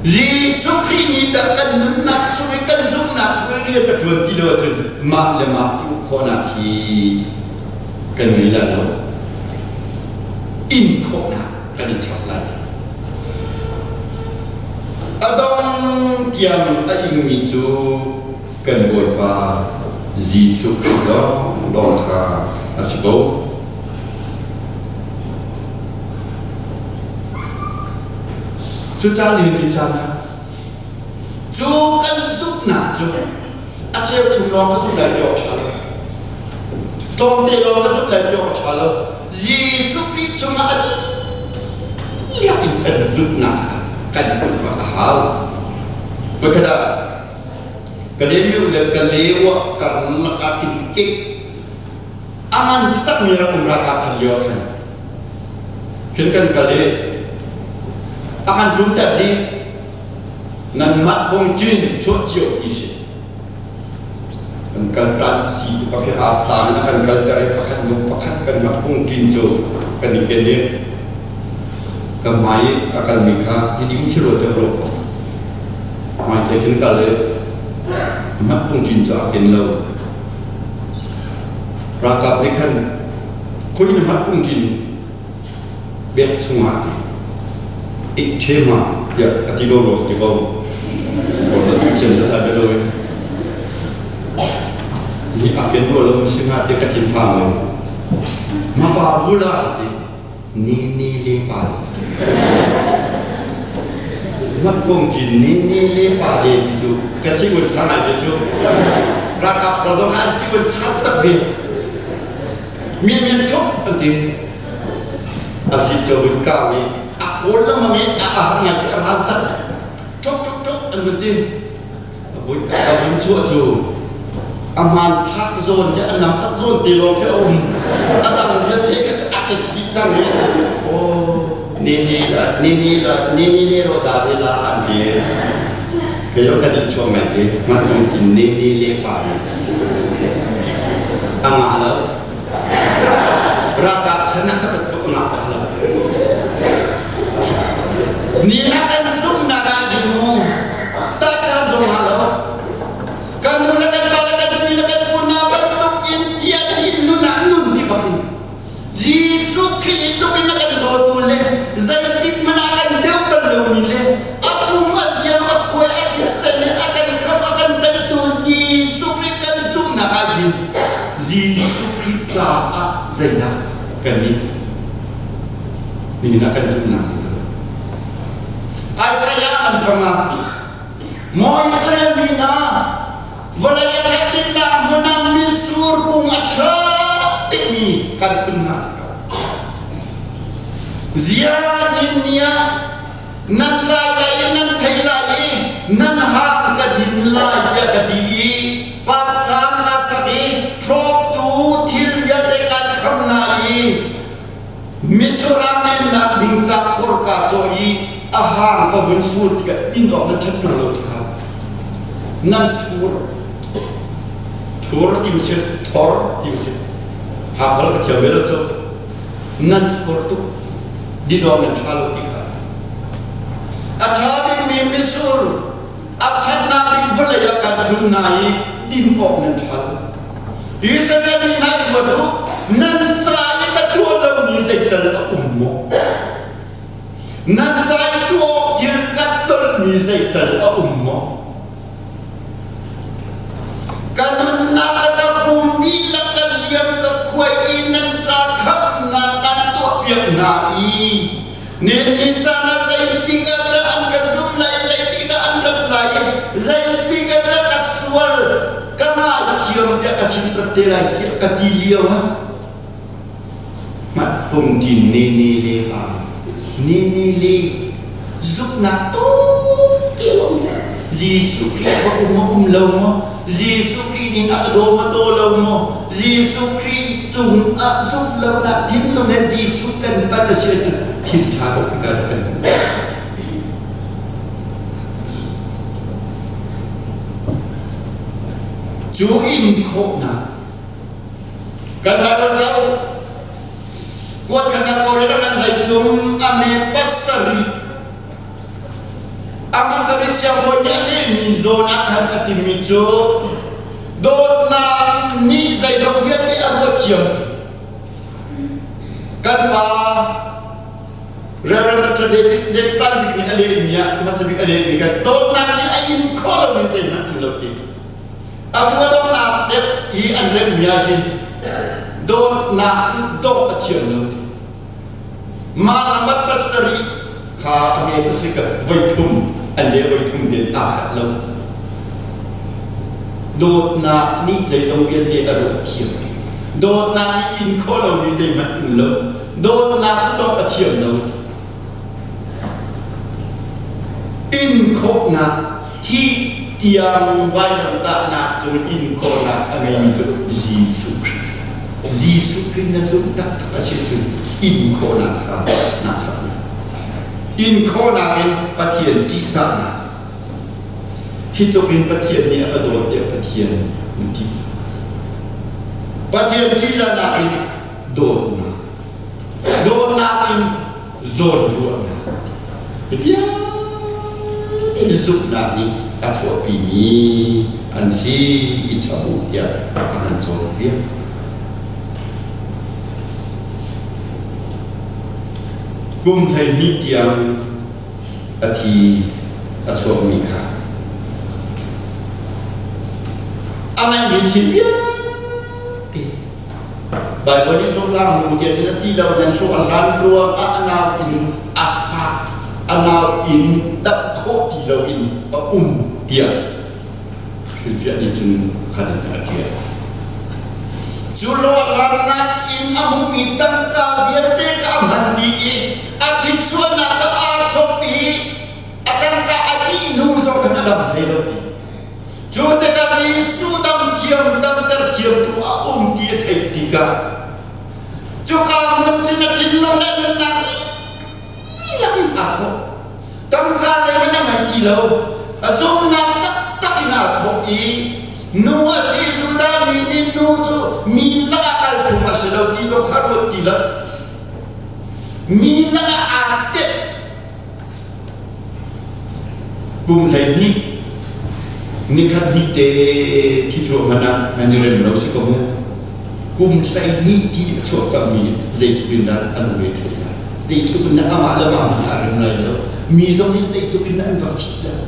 Jesuh Khrih nih dah kan nunnak chung i kan zumhnak chung i rian a ṭuan ti lo ahcun mah le mah i uk khawhnak hi kan ngei lai lo. In khawhnak kan i chap lai. A dong tiang a ingmi cu kan Bawipa Jesuh Khrih lawnglawng kha a si ko. Cucaah ni ni caan ah cu kan zumhnak cu a cheu chung lawng ka zumh lai ti awk ṭha lo. Tlawmte lawng ka zumh lai ti awk a ṭha lo. Jesuh Khrih cungah a dihlak in kan zumhnak kha kan put bak a hau. Voikhat ah Kalemiu le Kalewa karlak ah khin kek a ngan taktakmi rak um ralkap chan lio ah khan khin kan kal i a kan ṭumter dih nanmah bong cin chuah cio ti si kan kal tan si tu pakhat aa tlang in a kan kalter i pakhat hnu pakhat kan mak bung ṭin cu kan i ken i ka hmai i a kalmi kha hi ding si rua te ro ko hmai te khin kal i mak bung ṭin cu a ken lo. Ralkap nih khan khui na hmat pungṭin bek chungah ti ik ṭhema tiah a ti ko rua ka ti ko. Cu thiam sasai bel lo Ni a ken rua lo si hnga tiah ka thinphang lo. Ma pa bula ti ni ni le pa le. Mat pungṭin ni ni le pa le ti cu ka sigun sang ngai te cu. Ralkap pawl zong kha an sigun sang tak ve. Mi min ṭhup an ti. A si cu vun kau i a kawl lengmang i a a har ngai ti a ran tak. Ṭhup ṭhup ṭhup an vun ti. A vui ka vun chuah cu a hmanthlak zawn le a nampak zawn te lawng khi a um. A dang vialte kha cu a tet dih cang i. Oh. Nini la nini la nini le ro da ve la an ti. Kei zong ka dik chuak ngai te. Ngat tung tin nini le pa ni. A ngah lo. Ralkap chan ah ka tuk a ngah lo. Ni na kan zumnak ah hin mu. Ta chan zong ha lo. Kan nu le kan pa le kan pi le kan pu hna bantuk in tia thin nun ah nun ti bak in Jesuh Khrih tluk in a kan dawtu le zeitik hmanh ah kan deuh bal lomi le a pum a thiam a khuai a thisen in a kan khamh a kan tlanhtu Jesuh Khrih kan zumhnak ah hin Jesuh Khrih caah zeidah kan nih nihin ah kan zumhnak hi Isaiah an panga Maw Israel mi hna vawlei a ṭhat biknak hmun ah mitsur kung a ṭha bikmi kan phun hna tikah ziah ni ah nan tlai lai i nan thei lai i nan hang ka din lai tiah ka ti i partlam na sak i hrawktu thil vialte kan kham hna i mitsur mennak ding ca khor ka cawh i a hang ka vun sur tikah din awk nan ṭhat ṭung lo tikah nan thur thur ti si thor ti si hafal ka thiam ve lo cu nan thur tuk din awk nan ṭha lo ti kha a ṭha bikmi mitsur a ṭhatnak bik vawlei ah kan hlum hna i din awk nan ṭha lo Israel mi hna i ruat u nan ca i ka tuah lomi zeital a um maw Nan ca i tuah awk thil ka tlolhmi zeital a um maw? Ka nunnak le ka pum dihlak ka liam ka khuai i nan ca khamhnak kan tuahpiak hna i nen caan ah zeitik ah dah an ka zumh lai, zeitik dah an rat lai i zeitik ah dah ka sual ka ngaithiam tiah ka sin rat te lai tiah ka ti lio ah Hmatpungṭin nene le pa nene le zuknak te lawng Jesuh Khrih ka um maw um lo maw Jesuh Khrih ning a ka daw maw daw lo maw Jesuh Khrih cung ah zumh lonak thinlung he Jesuh kan pan a si ahcun thil ṭha tuk kan kan cu in khawhnak Kan Bible cauk kuat khat Korea nan hleitlung a me pasarih a hmasa bik siangbawi nih a lehmi zawn ah khan a timi cu dawtnak nih zeizong vialte a ruat thiam kan pa Reverend Dr. David Dave Pan bik nih a lehmi ah hmasa bik a lehmi kan dawtnak nih a in khawh lomi zeihmanh um lo ti A donghnak deuh i an remmi ah hin dawtnak cu dawh a thiam lo ti. Mah lambat pasarih kha a hme pasarih ka voithum an le voithum den aa khat lo. Dawtnak nih zeizong vialte a ruah thiam. Dawtnak nih in khawh lomi zeihmanh um lo. Dawtnak cu dawh a thiam lo. In khawhnak thi tiang vailamtahnak cung in khawhnak a ngeimi cu Jesuh Khrih a si. Jesuh Khrih na zumh taktak a si cun in khawhnak kha naa chap lai. In khawhnak in Pathian ṭihzahnak. Hi tluk in Pathian nih a ka dawt tiah Pathian na ṭihzah. Pathian ṭihzahnak in dawtnak. Dawtnak in zawnruahnak vialte zumhnak nih a chuahpimi an si i chap u tiah a kan cawnpiak. Kum 12 tiang a thi a chuakmi kha a ngeihmi thil vialte Baibal nih hlawhhlang nu tiah cun a ti lo nan hlawh a hlan ruang ah a nau in a fak a nau in dap khawh ti lo in a um tiah hrilhfiah nih cun khan in a ṭial. Cu hlawhhlannak in a hmuhmi tangka vialte kha a hman dih i a thichuahnak kha aa thawk i a tangka a dih hnu zong khan a dam hlei lo ti. Cu tikah Jesuh dam thiam damter thiamtu a um ti a theih tikah cuka hmun cun a thinlung le nunnak aa thawh. Tangka zeihmanh a ngei ti lo. A zumhnak taktak in aa thawh i nu a si Judah mi nih nu cu mi lakah kal phung a si lo ti zong kha ruat ti lo. Mi lakah aa tet. Kum 12 nikhat hnih te thi chuah hmanh ah nan i rem lo si ko mu. Kum 12 ti a chuah cangmi zeitluk in dah an ve thei lai. Zeitluk in dah amah le mah hmanh aa rem lai lo. Mi zong nih zeitluk in an va fih lai.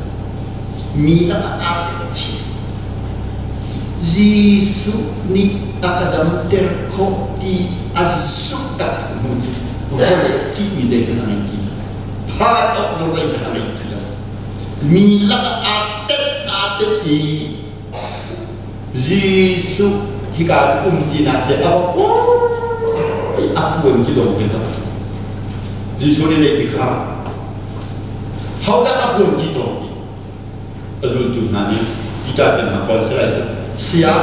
Mi lakah aa tet chih. Jesuh nih a ka damter khawh ti a zumh tak hnu cu vawlei ṭihmi zeihmanh a ngei ti lo. Phan awk zong zeihmanh a ngei ti lo. Mi lakah aa tet i Jesuh hika um tinak te a va pur i a puan ki dong te hna. Jesuh nih zei ti kha hodah a puan ki tong ti? A zultu hna nih Peter te hna Paul salai cu saya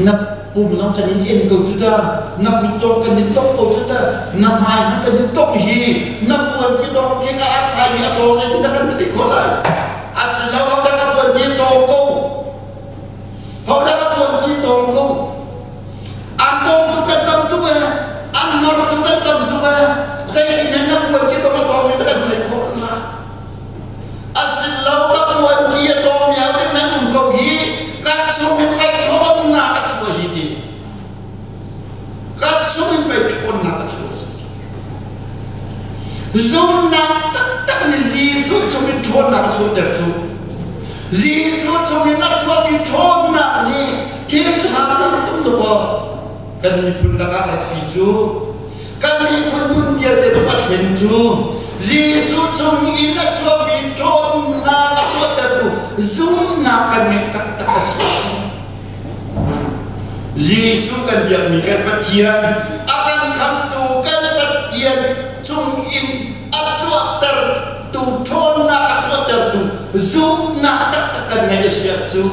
na pum zong kan in en ko cu ta na kut zong kan in tong ko cu ta na hmai hmanh kan in tong hi na puan ki dong khi ka a chai mi a tawng zei tin kan theih khawh lai asilo hodah ka puan ki tawng ko hodah ka puan ki tawng ko an tawng tu kan tam tuk e an nor tu kan tam tuk e zei in na puan ki dong a tawng mi kan theih khawh la Asilo ka puan ki a tawm lio te nan um ko hi ka chung in pei ṭhawnnak a chuah hi ti ka chung in pei ṭhawnnak a chuah hi ti zumnak taktak nih Jesuh chung in ṭhawnnak a chuahter cu Jesuh chung in a chuahmi ṭhawnnak nih thil ṭha tam tuk aw kan miphun lakah ratpi cu kan miphun nun vialte zong a thlen cu Jesuh chung in a chuakmi ṭhawnnak a chuahtertu zumhnak kan ngeih taktak a si. Jesuh kan biakmi kan Pathian a kan khamtu kan Pathian chung in a chuahtertu ṭhawnnak a chuahtertu zumhnak taktak kan ngeih a si ahcun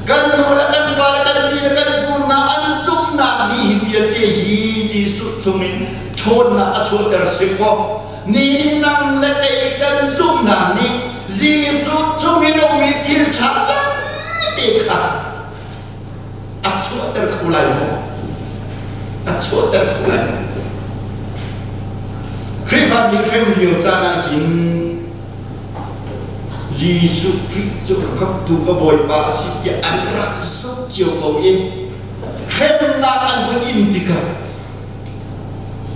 Kan nu le kan pa le kan pi le kan pu hna an zumhnak nih hi vialte hi Jesuh chungin ṭhawnnak a chuahter si kaw ni nang le kei kan zumhnak nih Jesuh chungin ummi thil ṭha vialte kha a chuahter kho lai maw? A chuahter kho lai maw? Khrihfa mi hrem lio caan ah hin Jesuh Khrih cu ka khamhtu ka Bawipa a si tiah an rak zumh cio ko i hremnak an vun in tikah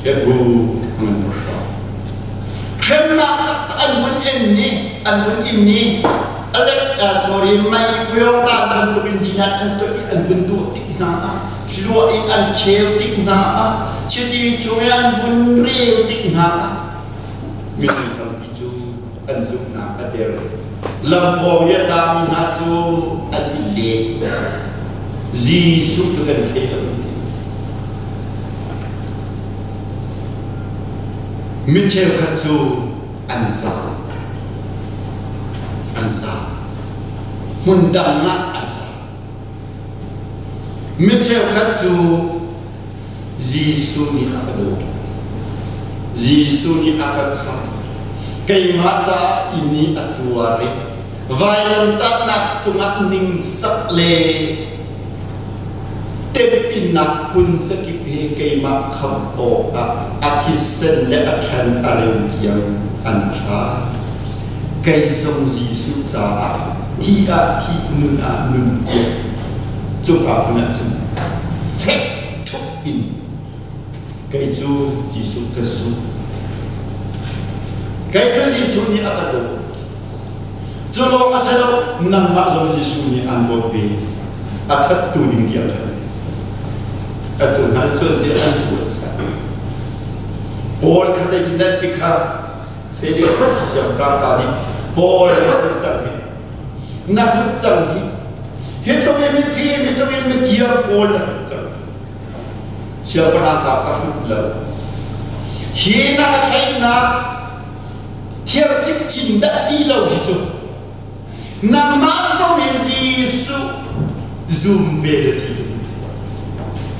Hebrew an hram. Hremnak taktak an vun in ni an vun in ni Alek sorry mei puyortan bantukin zinan an tuah i an vun duh tik hna ah hlua in an cheu tik hna ah chiti chung i an vun reu tik hna ah minung tampi cu an zumhnak a der. Lam pawng i a tlami hna cu an i let. Jesuh cu kan thei lo. Mi cheukhat cu an zaam. An zaam. Hmun dang ah an zaam. Mi cheukhat cu Jesuh nih a ka dawt. Jesuh nih a ka khamh. Keimah caah inn i a tuar i vailamtahnak cungah ningzak le temhinnak phun zakip he keimah khamh awkah a thisen le a thlan a rem tiang an thla. Kei zong Jesuh caah thi ah thih nun ah nun tiah cuka hmun ah cun fek ṭhup in kei cu Jesuh ka zumh. Kei cu Jesuh nih a ka dawt. Cu lawng a si lo, nangmah zong Jesuh nih aan dawt ve. A thattu ding tiang khan. Atu hna cun ti an kuat sa. Paul kha zeitindah ti kha Felix siangpahrang pa nih Paul na hut cang hi na hut cang hi hi tluk in mifim hi tluk in mithiam Paul na hut cang siangpahrang pa ka hut lo hi na ka thlaihnak thiar cikcin dah ti lo hi cu nangmah zong hi Jesuh zum ve le ti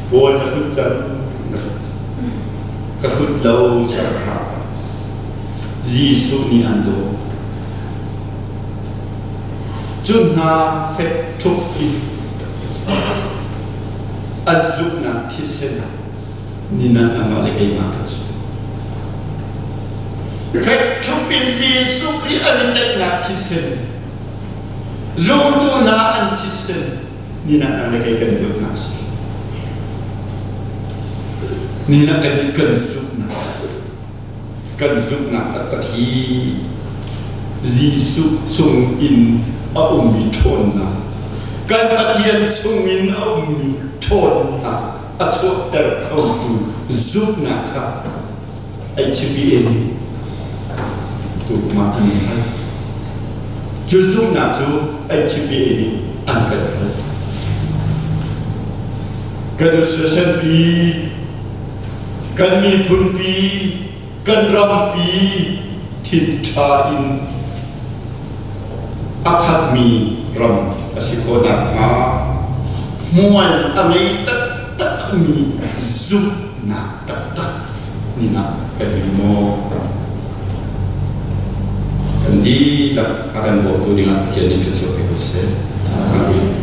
Paul na hut cang na hut cang ka hut lo siangpahrang pa. Jesuh nih an daw. Cu hna fek ṭhup in an zumhnak thisen ni nan nangmah le keimah kan si. Fek ṭhup in Jesuh Khrih an i tlaihnak thisen, zumtu hna an thisen ni nan nang le kei kan i dawtnak a si. Ni na kan nih kan zumhnak kan zumhnak taktak hi Jesuh chung in a ummi ṭhawnnak, kan Pathian chung in a ummi ṭhawnnak a chuahter khotu zumhnak kha HBA nih tukum ah an hal. Cu zumhnak cu HBA nih an kan hal. Kan association kan miphunpi, kan rampi thinṭha in a khatmi ram a si khawh nakhnga hmual a ngei taktakmi zumhnak taktak nih ah kan ngei maw? Kan dihlak a kan bawmtu dingah Pathian nih thluachuah pe ko seh. Amen.